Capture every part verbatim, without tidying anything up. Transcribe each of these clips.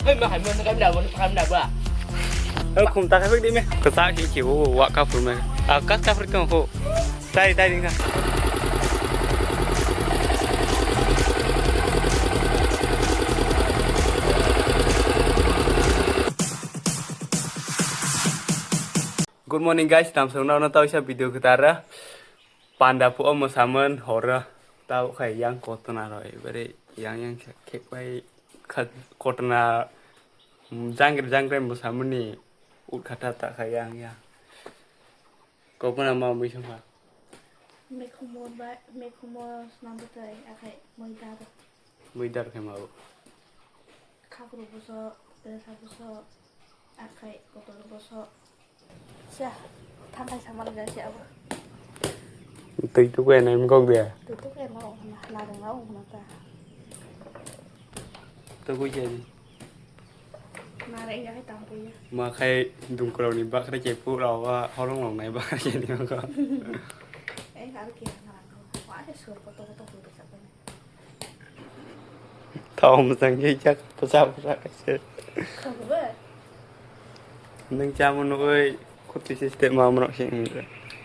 Hei, ma hai, ma hai, ma hai, ma hai, ma hai. Hei, khum ta khai di me. Kwchak hi ki, o, wa ka phur me. A, kas ka phur tong ko. Dai, dai, dai. Good morning, guys, tamsong no, no, tawisa video kwtara. Panda phuo mwsamon horo. Tao khai yang kotona roi, bari yang yang khe, khe pai kha-, kotona, mm, jangre jangre mwsamoni utkha ta ta khai yang yang. Kobona ma mui songkha. Mekhumo ba, mekhumo snam bwtai akhai mui daro. Mui daro khai ma bo. Khakru boso, bwsa boso, akhai kotor boso. Sa, thangai sama lagi si abo. Tui tu kue nai mgok dia. Tui tu kue mau na, na dong mau na ta. Tu kue jadi. Nare ya hai tampu ya. Ma khai dungkrau ni bakra ke pu rao wa horong long nai bakra ke ni ko. Eh, har ke na ko. Wa de sur ko to ko to ko to sa ko. Tao msang ke jak pasa pasa kaise. Ko ba. Nang chamu no oi. Khoti siste ma mano sing.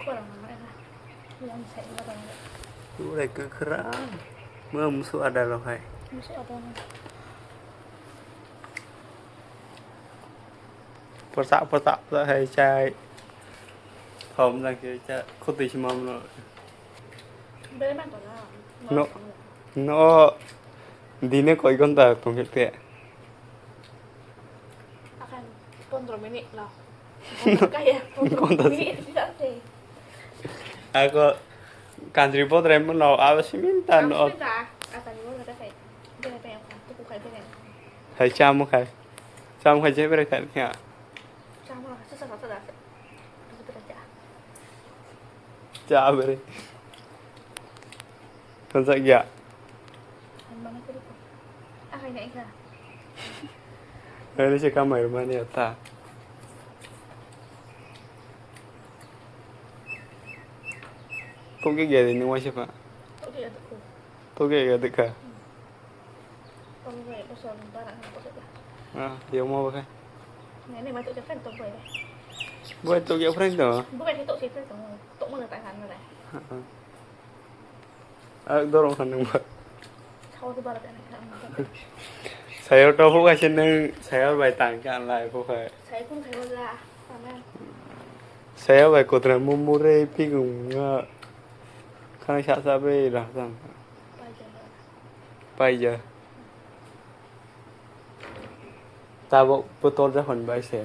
Khorang ma ena. Yang sai ba ba. Urai kwkhwrang. Ma musu ada lo hai. Musu ada lo. Pasa pasa pasa hai chai. Thom jang ke cha khoti si ma mano. Bere man to na. No. No. Dine koi ghonta tong ke te. Akan pondro minit lah. Kaya pondro minit tidak sih. Ako country boat rem no aba siminta no. Akan ni boat ada kai. Bere pe yang tu kai bere. Hai chamu khai. Chamu khai je bere khai ya. Chamu lah susah susah dah. Bere bere ja. Cha bere. Tansak ya. Ang mana kiri ko. Akai na ika. Ini sih kamar mana ya ta. Toge gari ni wasi pa. Toge ya tuh. Toge ya deka. Tong bai bosor bara na bosor ba. Ah, yang mau pakai. Nene mai tok je friend tok bai. Boy tok ya friend to. Bukan itu sih friend to. Tok mana tak sana lah. Ak dorong sanang ba. Sawa tu bara tak nak. Saya to bukan seneng, saya bai tangkan lah bukan. Saya pun saya lah. Amen. Saya bai kotra mumure pigung nga. Khana sa sa bai rah tang. Bai ja. Bai ja. Tabok botol ja hwn bai se.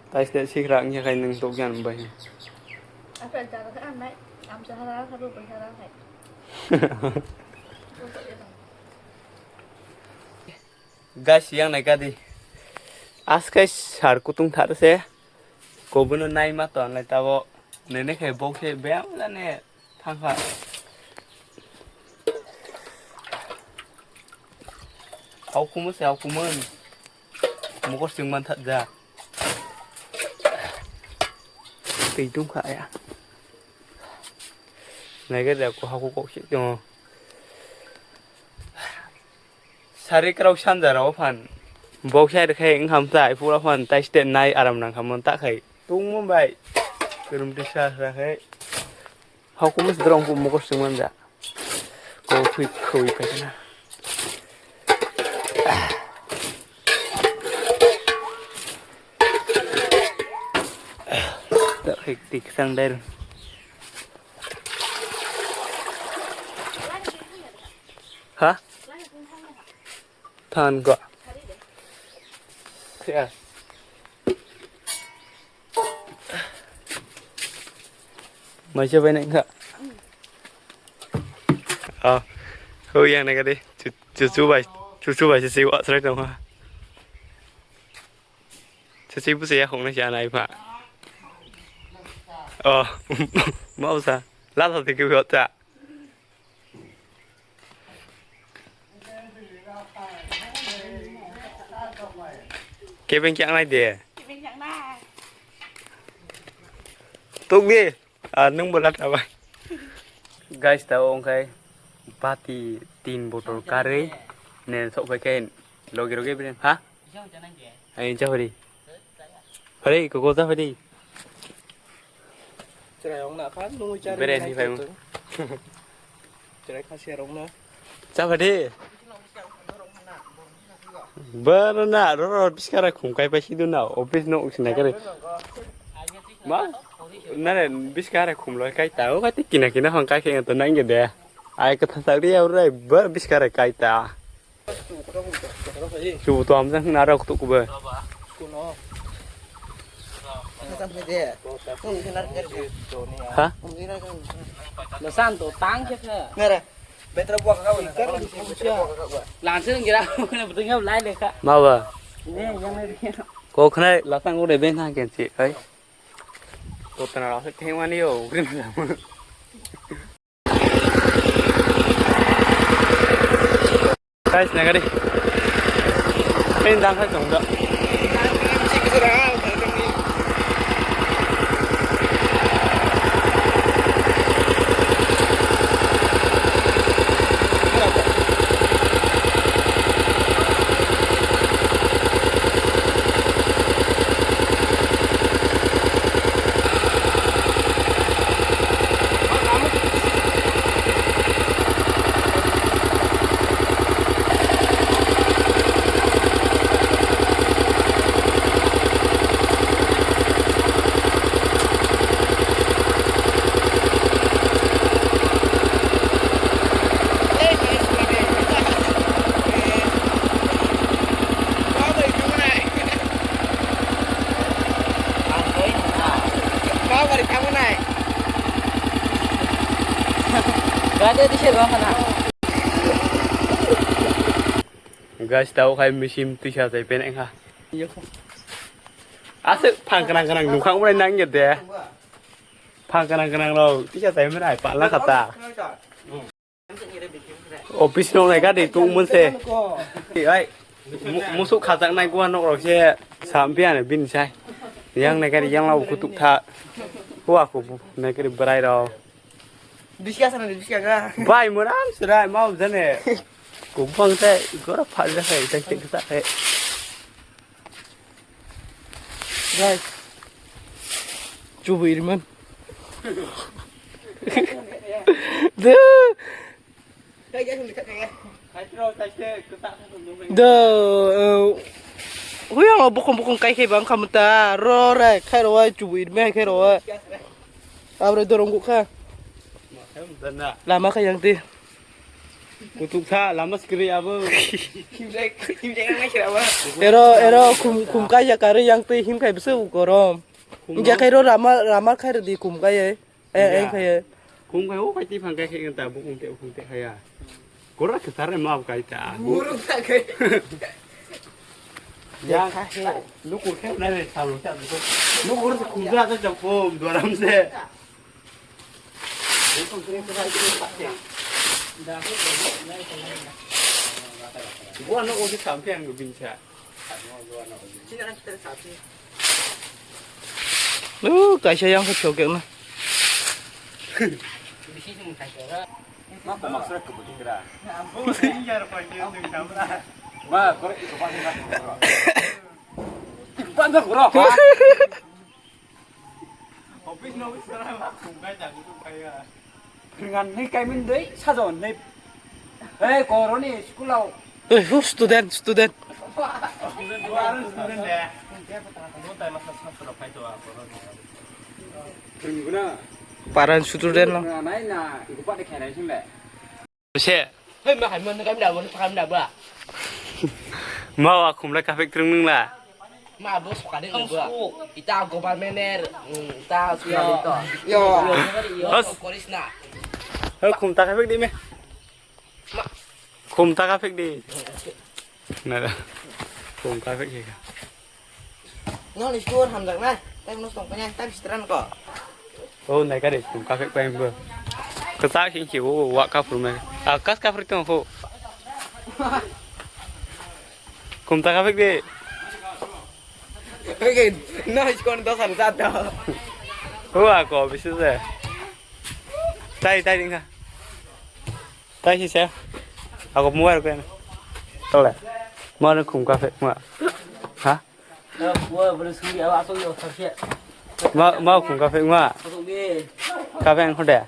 Tai se sikra wngya khai nwng tok jan bai. Apa jaga ka amai, am sahara ka bu sahara khai. Gas yang nai kadi. Askai sar kutung thar se. Kobono nai ma ton lai tabo. Nene khai bok se beng jane. Thangkha. Haukumu se haukumu. Mokor sing man thak ja. Tei tungkha ya. Naiga da ko haku kok se tongo. Sari krok sanja rao phan. Bok sai rwkhe wngkha mwtai, pura phan tai site nai aram nangkha mon ta khai. Tungmo bai. Kwrwmtwi sa sa khai. Hok kumus drong ku mokol swngman ja. Ko khui khui paikana. Ta khai tik sang dai. Ha? Than ko. Ya. Mai se bai nai kha. Ah. Ho yang nai ka de. Chu chu chu bai. Chu chu bai se se wa srai tong ha. Chuchi busi ya khong na siya nai pha. Oh, mau sa. La sa tiki biyo ta. Kebeng kyak nai de. Tuk de. Ah, nung bola ta bai. Guys, ta ong kai. Bati tin botol kare. Ne sok bai kai. Logi rogi beren, ha? Ai, chahuri. Hore, koko chahuri. Chwrairok na kha, nungwi chari Beren nai ni bai chwng. Chwrai kha serok na. Chahuri. Boro na, ro, ro, biskara khum kai pai sidu na, office no uksi nai kare. Ma? Nare, biskara khum loi kai ta, o kai te kina kina hong kai khe to nang de. Ai, kotha sagri ya, ro, boro biskara kai ta. Chubu to amjang hwnwi narwk tuk kubui. Ha? Masan to tang khe khe. Nara. Betra buah kakak. Lanse ngira kena betul nggak lai lekha. Mawa. Ne yang ne. Ko khnai lasang ure ben ha ken si kai. To tana rasa thengmani yo. Guys, nagari. Ini dangkal dong, dok. Guys, tau khai misim tisa chai pen engha. Aswk phang kanang kanang nukha umrai nang ya de. Phang kanang kanang rok tisa chai mwnai pala khata. Office rok nai gari tungmon se. Ai, mu-, musuk khajaknai gua nok rok se sampia ne bini sai. Yang nai gari yang lau kutuk tha. Hua ku nai gari berai rok. Biska sana biska ga. Bai moram surai mau jane. Kubang te gora phal ja khai tai tai ta khai. Guys. Chubu irman. Duh. Duh, eh, huyang lo bokong bokong kai khai bang khamu ta. Ro rai khai ro wai chubu irme hai khai ro wai. Abre dorong gukha. Lama khai yang ti. Kutuk sa lama skri abo. Ero, ero, khum, khum kai ya kari yang twi him kai bwswk korom. Hingkhe khai ro rama, rama khai rwdi khum kai ye. Eh, eh, khai ye. Khum kai o kai ti phang kai khai ta bu khum te khum te khai ya. Kora ke sar ma kai ta. Muruk ta khai. Ya, nukur khe nai re salo ta. Nukur khum ja ta khum doram se. Gua no oji sampai yang binsa. Uh, kaisa yang khe chokek na. Ma ko maksud ke betul kira. Ma kore itu pa ni ma. Banda kura. Office no office na ma khum kai ta khum kai ya. Ringan nei kai min dei sajon nei. Hei koroni school au. Eh, hu student, student. Student dua student de. Mo tai masa sasro kai to a koroni. Ringguna. Paran student lo. Nai na ibu pak de kherai sing le. Se. Hei, ma hai mon kam da, mon kam da ba. Ma wa khum lai kaphek trung nung la. Ma bo sokade ni ba. Ita government er, mm, ita sokade to. Yo. Yo, Bas. Koris na. Hei, khum ta kaphek di me. Ma. Khum ta kaphek di. Na da. Khum kaphek di ka. Nol ni skur hamjak na, tai mano tong panya, tai sitran ko. Oh, nai kare, kum kaphek pai bo. Kasa khing khi, oh, wa kaphru mai. Ah, kas kaphru tong ko. Kum ta kaphek de. Oke, nol ni skur dos hari satu. Oh, ako, bisu se. Tai, tai, dingka. Tai si se. Ako mobile ko. Tole. Mano khum kaphek ma? Ha? Ma, ma khum kaphek ma? Kaphek ang khode?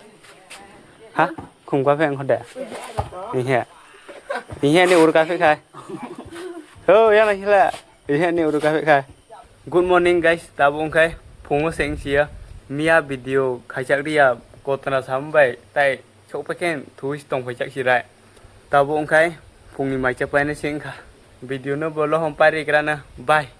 Ha? Khum kaphek ang khode? Ihe. Ihe ni ur kaphek khai. Ho, yana hila. Ihe ni ur kaphek khai. Good morning, guys. Tabuk wngkhai phungo se wngsiya. Miya video khaichak riya kotona sambai tai sok pekhen thui tong phaijak sirai. Tabuk wngkhai phungni maisa paina se wngkha. Video no bolo hom pari grana. Bye.